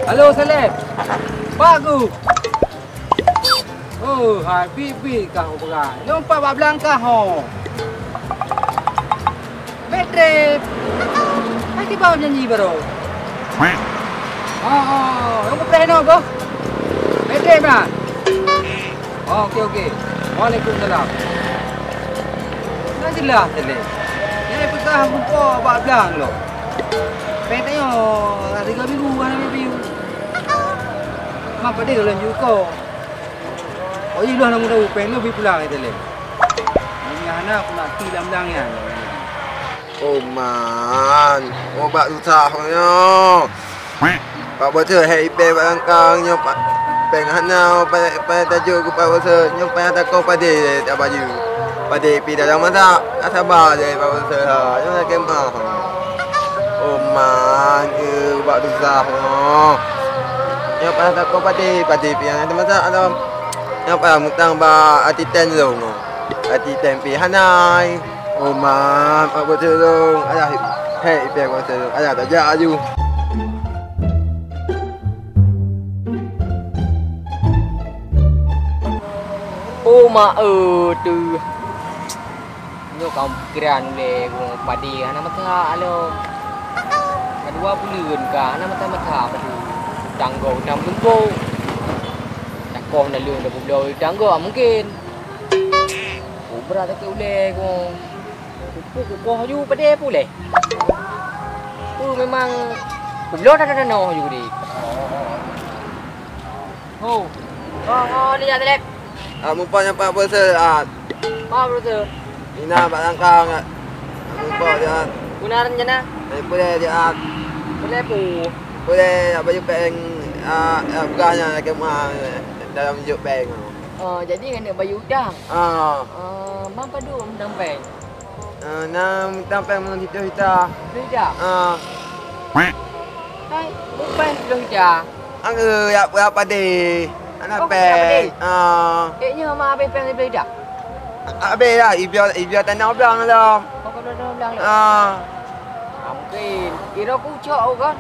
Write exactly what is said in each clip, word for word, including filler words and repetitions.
Halo, Saleb. Pak Gu. Oh, hai, bit-bit kah u peugah. Nyoe pat bak blang kah ho. Metrip. Hai, kiban nyanyi baroe. Oh, oh, nyang kupreh nyoe, Boh. Metrip, nah. Oh, oke, oke. Waalaikumsalam. Nah, jeulaih tadi. Nyang peugah mupo bak blang lom. Pèng tanyoe, tiga minggu hana miyup. Mak padé lôn jeuet ko. Oh, iya, lôn na meudawu pèng lôn bi pulang tadi. Nyang hana aku nak ti lam blang nyan. Oh man, oh bak susah nyoe. Pak Boseu, hai ipèng bak langkang nyoe, Pak. Pèng hana, payah, payah tajok keu Pak Boseu. Nyoe payah takoh padé, tak baju. Padé pi dalam masak, tak saba jai Pak Boseu. Ha, nyoe sakét mah. Oh man, eh, bak susah nyoe. Nyoe payah takoh padé, padé pi hana tamasak lom. Nyoe payah mutang bak asisten lôn nyoe. Asisten pi hana. Oh man, Pak Boseu lôn, ayah, hei, ipèng Boseu lôn, ayah tajak aju. Oh mak, eh, teuh. Nyoe ka pikiran ulèe, padé hana masak lom. Ka dua buleuen ka hana masak-masak padé. Tanggo utam leumbok. Takoh naleueng dah peubloe tanggo, ah, mungken. Oh, brat sakét ulèe kong. Kupoh-kupoh aju padé pulèh. Tu memang kubloe dah tanoh aju deh. Ho. Ho, ho, ni jak Telep. Ah, mupat nyan Pak Boseu, ah. Pak Boseu. Ina bak langkang, ah. Mupat, ah. Guna rencana? Eh, pulèh, ah. Pulèh pu. Pulèh, ah, baju pèng, ah, ah, peugah nyan, ah, kemah, eh, dalam jok pèng. Oh, jadi keuneuk bayeue utang? Ah. Ah, man padum utang pèng? Ah, na utang pèng meunyoe siploh juta. Siploh juta? Ah. Hai, bukon siploh juta. Angeu, jak, jak padé. Hana pèng. Oh, jak padé? Ah. Eh, nyoe ma habéh pèng siploh juta? Habéh lah, ibloe, ibloe tanah blang lom. Oh, ka ibloe tanah blang lom? Ah. Ah, mungken. Kira ku cok kan?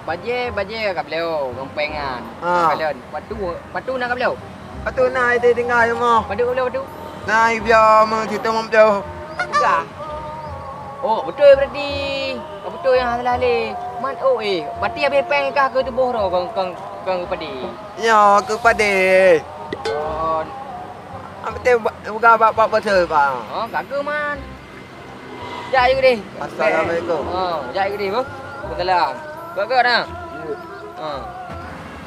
Bajèe, bajèe ka bloe, ngon pèng nyan. Ah. Ka lôn. Patu, patu na ka bloe? Patu na, itu tinggai rumoh. Padum ka bloe patu? Na, ibloe meusitông meuplôh. Peugah. Oh, beutôi berarti. Ka beutôi nyang salah lé. Man, oh, eh, berarti habéh pèng kah keu tuboh droe kong, kong, kong keu padé? Nyoe keu padé. Oh. Am, beutôi ba-, peugah bak Pak Boseu, Pak. Oh, ka keu man. Jak, jak keudeh. Assalamualaikum. Oh, jak, jak keudeh, boh. Waalaikumsalam. Gok-gok na? Ya. Oh.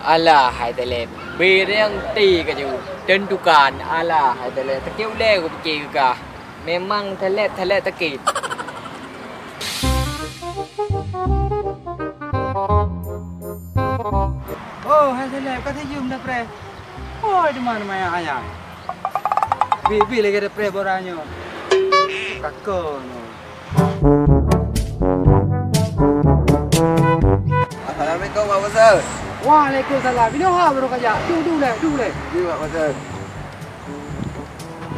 Alah, hai Telep. Bireng ti kaju. Tentukan. Alah, hai Telep. Sakét ulèe kupike keu kah. Memang Telep, Telep sakét. Oh, hai Telep, ka sijeuem dah preh. Oi, di mana maya ayah? Bi, bi lagèe dah preh boranyoe. Ka keunoe. Assalamualaikum, Pak Boseu. Waalaikumsalam. Inoe ha baru kajak. Du, du lé, du lé. Di, Pak Boseu.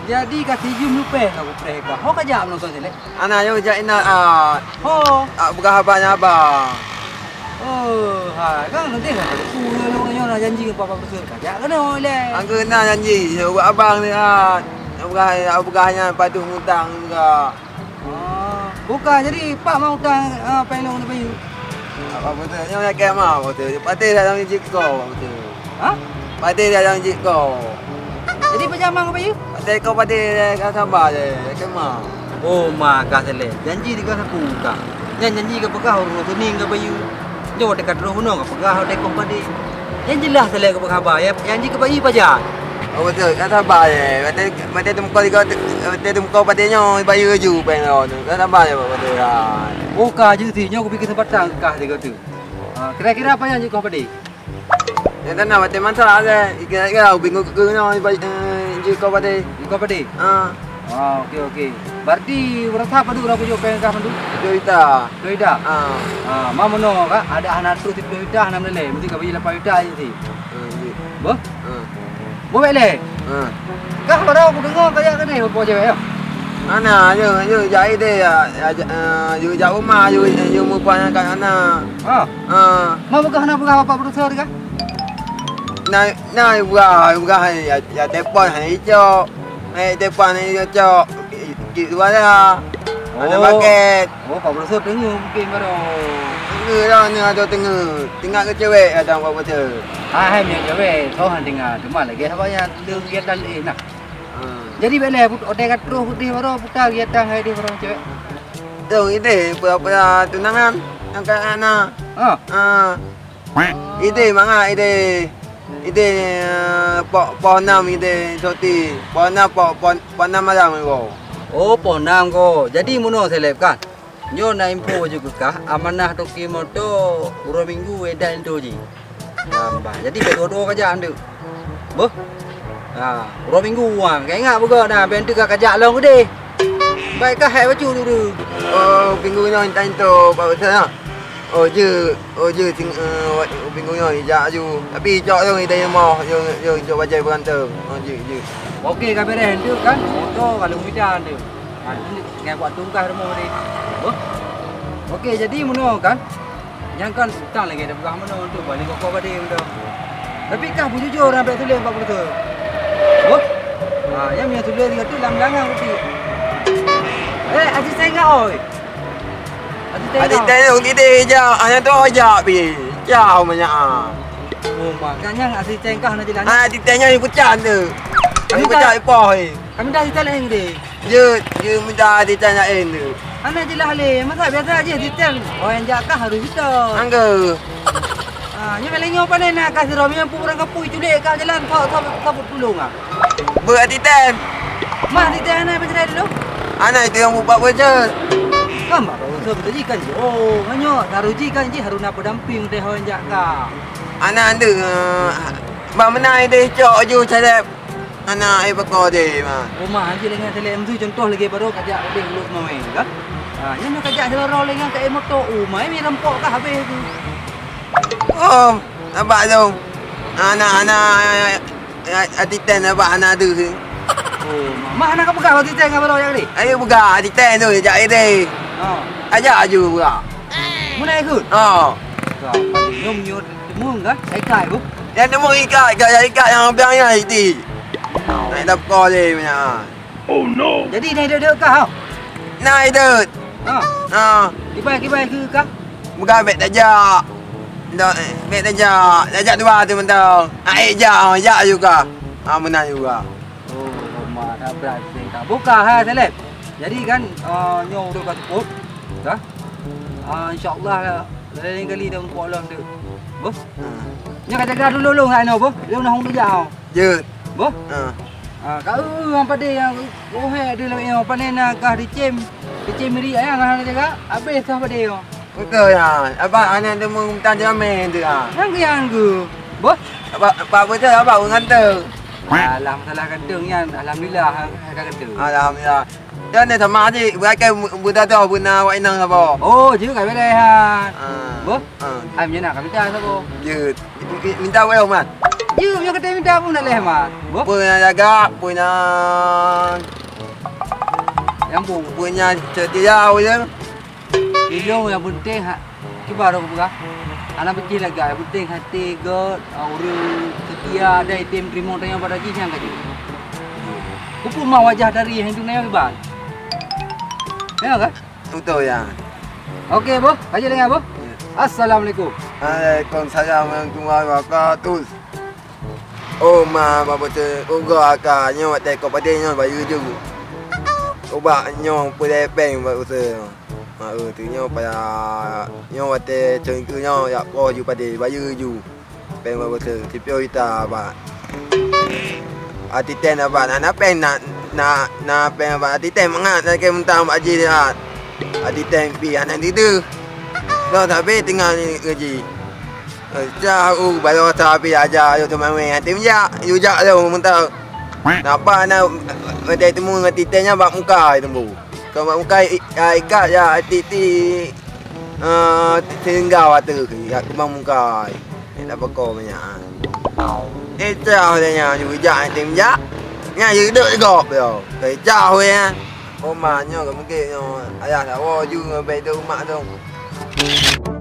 Jadi ka sijeuem leupeh ka kupreh ka. Ho kajak meunonton silek? Ana yong jak inan, ah. Ho. Ah, peugah haba nyan haba. Oh, hai, kan nanti lah. Ku nyoe nyoe na janji ngon Pak Boseu. Kajak keunoe lé. Anggeuna janji, buat abang ni, ah. Peugah, peugah nyan padum utang juga. Oh, bukan. Jadi, Pak mau utang, ah, pèng lôn bayeue? Apa beutôi? Nyoe nyang keu ma beutôi. Padé dah nyang jikong beutôi. Hah? Padé dah nyang jikong. Jadi, pajan ma bayeue? Padé kong padé ka saba je, keu ma. Oh, ma ka silek. Janji di ka sapeue ka. Nyan janji ka peugah uroe Seunin ka bayeue. Nyoe watèe ka trôh bunoe ka peugah watèe kong padé. Nyan jeulaih silek ka peugah haba, ya, janji ka bayeue pajan. Oh, beutôi, ka saba je. Watèe, watèe teumeuko tiga, watèe teumeuko padé nyoe, bayeue laju pèng lôn. Ka saba je, Pak Padé, ya. Oh, ka jeuet si nyoe kubi keuseumpatan kah tiga tu. Ah, kira-kira pajan jeuet kong padé? Nyang kana watèe masak je. Kira-kira bingung keu nyoe, ba-, eh, jeuet kong padé. Jeuet kong padé? Ah. Ah, oke, oke. Berarti ureueng sah padum ureueng kujok pèng kah mandum? Siploh juta. Siploh juta? Ah. Ah, ma meunoe ka, adak hana trôh siploh juta hana meulèe, meusti ka bayeue lapan juta aja sih. Ah, iya. Boh? Ah. Boh bèk lé? Ah. Kah baroe kudeungö kajak keudeh, boh cewek, ya? Hana, yuk, yuk jak idéh, ya, ya, ja-, eh, yuk jak uma, yuk, yuk mupat nyan kat hana. Ha. Ha. Ma peugah hana peugah bapak produser teuka? Na, na peugah, peugah, ya, ya, telepon hana icok. Eh, telepon hana icok. Cik dua dah. Ada paket. Oh, Pak Profesor teungoh mungkin baru. Teungoh dah, ni ada teungoh. Tinggal ke cewek datang Pak Profesor. Ah, hai, minyak cewek. Oh, han tinggal. Cuma lagi apa yang dia kegiatan lain lah. Hmm. Jadi, bèk lé, put-, otai ka troh putih baru, putar kegiatan hai deh baru cewek. Tu, idéh, pura-pura tunangan. Angkat anak. Ah. Ah. Idéh mangat, idéh. Idéh, eh, poh, poh nam idéh soti. Poh nam, poh, poh, poh nam malam ko. Oh, poh nam ko. Jadi meunoe Seleb kan? Nyoe na info baju keu kah, amanah toke moto uroe Minggu edan linto jih. Nah, bah, jadi bèk dua-dua kajak andeuk. Boh? Ha, uroe Minggu wang. Ka ingat beugöt na, bèk andeuk ka kajak lom keudeh. Baik ka hai bacut dulu. Oh, minggu nyoe intan to, Pak Ustaz, ha? Oh, jeuet. Oh, jeuet, sing-, eh, minggu nyoe ijak aju. Tapi icok lom idai rumoh, yo, yo, icok bajai beuranteng. Oh, jeuet, jeuet. Oke, ka beres tu kan? Moto kalau hujan tu. Ha, ni dengan buat tungkah rumoh ni. Oh. Oke, jadi meunoe kan? Nyang kan utang lagèe dah peugah meunoe tu, balik kok bade meunoe. Tapi kah bujujur sampai tuléh empat puluh tu. Oh. Ha, yang punya tuléh tiga tu lam belakang putih. Eh, Haji Sainga oi. Haji Sainga. Haji Sainga, hideh jak, hanya tu jak pi. Jauh banyak ah. Oh, mak, kan yang Haji Sainga hana jelas. Ah, Haji Sainga ni pucat tu. Kami tak, pucat ipoh ni. Kami dah Haji Sainga ni. Jeuet, jeuet mita ditanya laén tu. Hana jeulaih lé, masa biasa jih ditanya. Oh, nyang jak kah harôh hita. Angga. Ah, nyoe lagèe nyoe pandai na kah sidroe, meunyoe ureueng kampung culik kah jalan, kah, kah, kah tulông ah. Beuet atiten. Mah atiten hana peucaya dulu. Hana itu nyang bupak bocor. Kan bak bocor beutôi jih kan jih. Oh, nyoe harôh jih kan jih harôh na peudamping deh ho nyang jak kah. Hana andeuk, eh, bak meunan deh cok ju caleb. Hana ai bako deh, ma. Uma aja dengan selek meusu contoh lagi baru kajak deh uluk maweng, kan? Ha, nyan kajak selorong lagi ka ai moto, uma ai rampok kah habéh tu. Oh, abak tu. Hana, hana, atiten abak hana deuh. Oh, ma, ma hana ka peugah atiten ka baru jak deh? Ayo peugah atiten tu jak deh. Ha. Ajak aju peugah. Meunan ikut? Ha. Ka paling nyom nyot. Teumong kan? Ikat bu? Nyang teumong ikat, ikat, nyang ikat nyang biang nyan iti. Nak dap ko lé meunan. Oh no. Jadi na idot-idot kah? Na idot. Ha. Ha. Kibai, kibai keu kah? Bukan bèk tajak. Ndak, bèk tajak. Tajak dua tu mantong. Ha, eh, jak, jak juga. Ha, meunan juga. Oh, ma dah brat seh ka. Buka ha, Seleb. Jadi kan, ah, nyoe udah ka teupot. Dah. Ah, insya-Allah lain kali dah muka Allah tu. Boh. Nyoe ka jaga dulu lôn kat nyoe, boh. Lôn dah hong tu jak. Jeuet. Boh. Ha. Ah, ka eu hang padé nyang oh hai ada lom nyoe. Pane na kah dicem. Dicem miri ayang hang jaga. Habéh kah padé nyoe. Beutôi nyan. Abah hana teumeutan jamé tu ah. Nyang keu nyang keu. Boh. Abah, abah beutôi abah ureueng ganteng. Alah, masalah ganteng nyan, alhamdulillah, hai ka ganteng. Alhamdulillah. Dan dia sama adik, berakai bu-, buta tu, beuna awak inang sapo. Oh, jeuet ka beres han. Ah. Boh? Ah. Hai meunyoe nak ka minta sapo? Jeuet. Mi-, mi-, minta awak man. Jeuet, meunyoe kata minta pun nak leh man. Boh? Peue nyang jaga, peue nyang nyang bu, peue nyang setia je. Ilong nyang penting ha, kiban lôn peugah. Hana pike lagak, nyang penting até gèt, ureueng setia dan item teurimong tanyoe bak jih nyan ka jeuet. Peue mah wajah dari nyang hinduna nyoe kiban. Ya kan? Beutôi ya. Oke, boh. Ka jeuet lagèe nyan, boh. Ya. Assalamualaikum. Waalaikumsalam warahmatullahi wabarakatuh. Oh ma, bak beutôi uga ka nyoe watèe kop padé nyoe bayeue ju. Ubak nyoe peudeh péng bak beutôi. Ma eu tu nyoe paya nyoe watèe cong keue nyoe jak poh ju padé bayeue ju. Péng bak beutôi, sipiôh juta bak. Atiten abak na, na péng na, na, na péng abak atiten mangat na keu meuntang bak jih lihat. Atiten pih hana dideuh. Noh tapi tinggai ngon jih. Cah u baloe sabe aja ayo teumawé até meujak, yue jak lom mantong. Napa na watèe teumeu ngon titeng nyan bak muka teumbu. Kon bak muka i-, ikat ya titik, eh, singgau ateueh ya keubang muka. Nak bako banyak. Eh, cah watèe nyan yue jak até meujak. Nyan yue dok gob yo. Cah weh. Oh ma, nyoe ka meugét nyoe. Ayah dak woe ju ngon bèe idong mak dong.